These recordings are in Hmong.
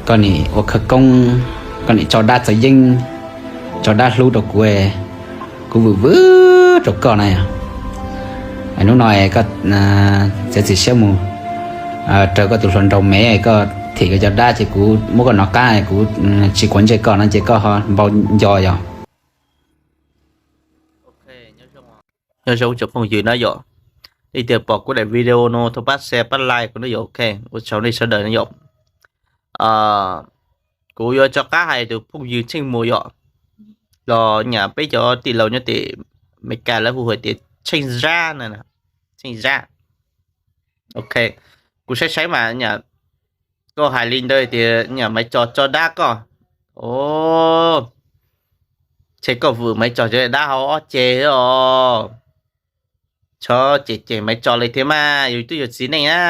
Koj nim ua khawv koob, koj nim tso dab txawv yeeb, tso dab hlub rau kuv, kuv vwm vwm rau koj na yog. Hnub no koj txiav txim siab mus raws koj tus hluas nraug me, koj thim koj cov dab ces kuv muab koj nov qab, kuv tsis quav ntsej koj no ces koj ho npau nco yog. Nyob zoo cov phooj ywg na yom, leej twg pom kuv daim video no thov pab share pab like kuv na yom, ok, ua tsaug nej sawv daws na yom. Kuv yuav rov qab hais tus phooj ywg Tsheej Muas yom, los nyam peb cov tij laug nyob tim Amelikas lawv hu hais tias Tsheej Zab na, Tsheej Zab. Ok, kuv saib saib mas nyam koj hais li ntawd tias nyam Maiv Tso tso dab koj, o, ces koj vwm Maiv Tso cov dab hauv ob ceg os. Txhob cem cem Maiv Tso li thiab mas, yus twb yog txiv neej na.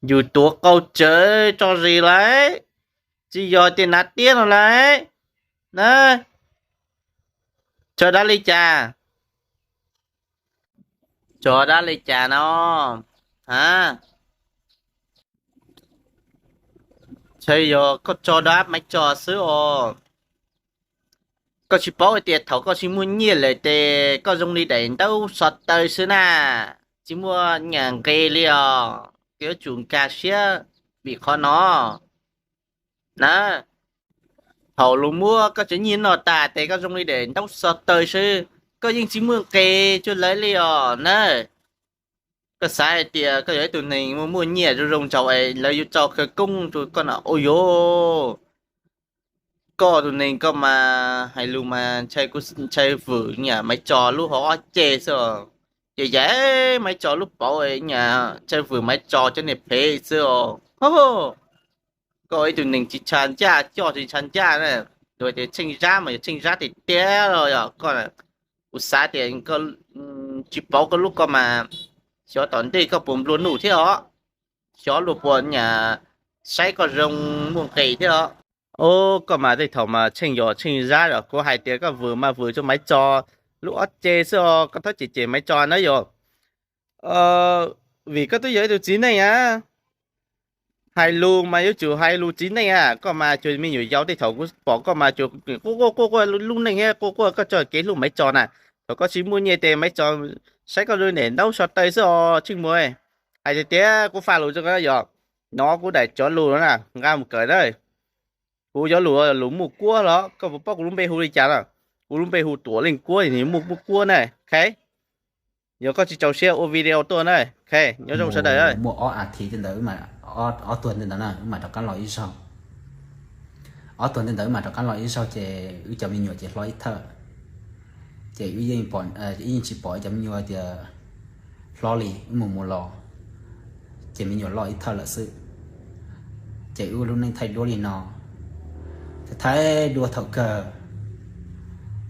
Yus tuav qau tsawv tso zis lawm, tsis yog tias hnav tiab no lawm na. Tso dab li cas? Tso dab li cas no? Ha, ntshe yog koj tso dab Maiv Tso xwb os. Koj tsis paub hais tias thaum koj tsis muaj nyiaj lawm ces koj zoo li daim ntaub so taw xwb na, tsis muaj nyam nqis li os. Koj yuav tsum nkag siab vim qhov no na. Thaum luag muab koj cov nyiaj noj tas ces koj zoo li daim ntaub so taw xwb, koj yeej tsis muaj nqis cuag lawv li os na. Koj xav hais tias koj yog ib tug neeg muaj muaj nyiaj zoo zoo nraug es lawv yuav tso khawv koob rau koj no, ua yuav, koj tus neeg koj mas hais lus mas ntshai vwm nyam Maiv Tso lub hauv ob ceg xwb os. Ces yam Maiv Tso lub paum nyam ntshai vwm Maiv Tso cov niag phem xwb os. Koj ib tug neeg tsis tsha ncaj coj tsis tsha ncaj na. Luag tias Tsheej Zab mas yog Tsheej Zab tiag tiag los yog koj, kuv xav tias koj tsis paub koj lub koj mas, xyov tom ntej koj puas nplua nuj thiab os, xyov luag puas nyam saib koj zoo muaj nqis thiab os. Os, koj mas tej thaum mas Tsheej yog Tsheej Zab os, kuv hais tias koj vwm mas vwm rau Maiv Tso lub ob ceg xwb os, koj txhob cem cem Maiv Tso na yog. Vim koj twb yog ib tug txiv neej a, hais lus mas yuav tsum hais lus txiv neej a. Koj mas cuag me nyuam yaus, tej thaum kuv pom koj mas cuag quaj quaj quaj quaj lub neej thiab quaj quaj koj tso kev hlub Maiv Tso na. Thaum koj tsis muaj nyiaj ces Maiv Tso saib koj zoo li daim ntaub so taw xwb os Tsheej Muas. Hais tiag tiag kuv faj lus rau koj yog, hnov kuv daim cov lus no na, nqa mus kawm na. Kuv cov lus, lus muaj kuab los koj puas paub kuv lub npe hu li cas na? Kuv lub npe hu Tuam Leej Kuab, nws muaj muaj kuab na. Yog koj tsis txaus siab ua video tuaj na. Nyob zoo sawv daws. Muaj ob a thiv ntawd, ob tuag ntawd na wb mam rov qab los ib zaug. Ob tuag ntawd wb mam rov qab los ib zaug ces wb cov me nyuam ces hlob ib thawj. Ces wb yeej tsis pom wb cov me nyuam tias hlob li, wb mus mus los ces me nyuam loj ib thawj lawm xwb. Ces wb lub neej thaij duab li no, thaij duab thaum kawg.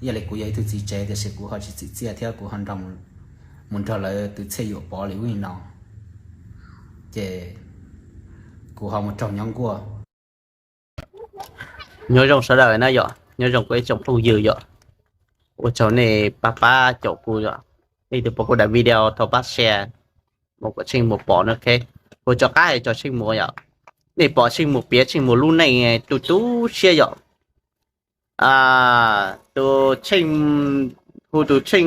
Yog li kuv yog ib tug txiv tsev tiam sis kuv ho tsis txim txiaj thiab kuv ho nrog mus nrog lawv tus txhiaj yuam pov li ub li no, ces kuv ho mus raug nyob nkuaj. Nyob zoo sawv daws na yom, nyob zoo kuv ib tsoom phooj ywg yom. Ua tsaug nej pab pab caum kuv yom. Nej tus pom kuv daim video thov pab share mus kom Tsheej Muas pom na, ok. Kuv rov qab hais tso Tsheej Muas yom. Nej pom Tsheej Muas piav Tsheej Muas lub neej tu tu siab yom. Tus Tsheej, hu tus Tsheej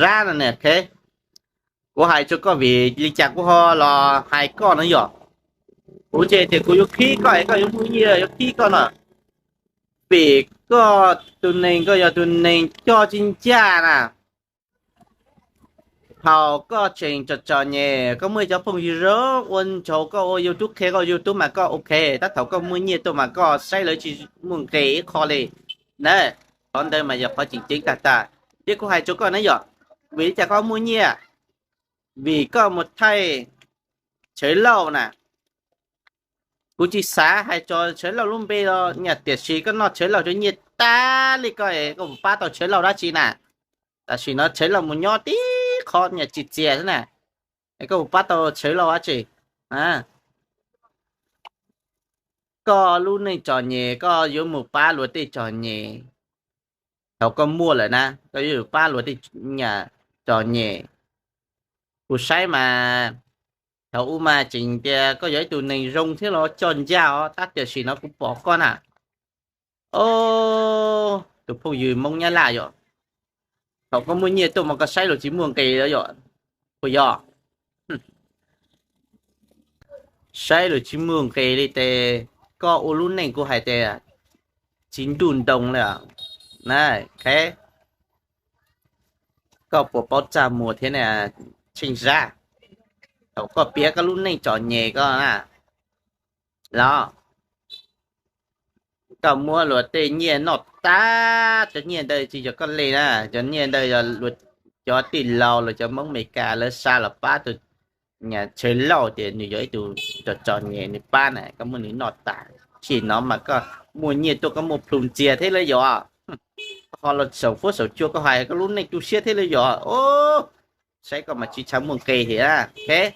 Zab no ne, ok. Kuv hais rau koj vim li cas kuv ho los hais koj no yom. Kuv ntseeg tias kuv yuav khib koj es koj yuav muaj nyiaj yuav khib koj no. Vim koj tus neeg koj yog tus neeg coj tsis ncaj na. Thaum koj tseem txom txom nyem koj muaj cov phooj ywg zoo ua ntsaug koj ua YouTube, qhia koj YouTube mas koj ok, tab thaum koj muaj nyiaj tuaj mas koj saib lawv tsis muaj nqis ib qho li na. Qhov ntawd mas yog qhov tseem ceeb tag tag. Thiab kuv hais rau koj na yom, vim li cas koj muaj nyiaj? Vim koj mus thaij Tshawv Lauj na. Kuv tsis xav hais tso Tshawv Lauj lub npe los nyaj, tiam sis koj noj Tshawv Lauj cov nyiaj tag li koj, koj puas pab tau Tshawv Lauj dab tsi na? Tam sim no Tshawv Lauj mus nyob tib qho nyaj tsis txias xwb na, koj puas pab tau Tshawv Lauj dab tsi? Koj lub neej txom nyem koj yuav mus pab luag tej txom nyem. Thaum koj muaj lawm na koj yuav pab luag tej nyaj txom nyem. Kuv saib mas Thaum ub mas tseem tias koj yog ib tug neeg zoo thiab los coj ncaj os, tab tiam sim no kuv pom koj na. Os, tus phooj ywg Hmoob Nyab Laj yom, thaum koj muaj nyiaj tuaj mas koj saib luag tsis muaj nqis li yom, puas yog? Saib luag tsis muaj nqis li ces koj ua lub neej kuv hais tias tsis nruj ntoo li. Na, koj puas paub Txaj Muas thiab Tsheej Zab? Thaum koj piav koj lub neej txom nyem koj na, los koj muab luag tej nyiaj noj tas, cov nyiaj ntawd tsis yog koj li na, cov nyiaj ntawd yog cov tij laug los cov Hmoob Amelikas lawv xa los pab tus chaw lauj tias nws yog ib tug txom txom nyem nws pab na, koj muab nws noj tas. Tsim no mas koj muaj nyiaj tuaj koj muaj plhu ntxiag thiab li yom? Koj ho los saum fuab saum cua koj hais koj lub neej tu siab thiab li yom? Os, saib koj mas tsis tshua muaj nqis thiab.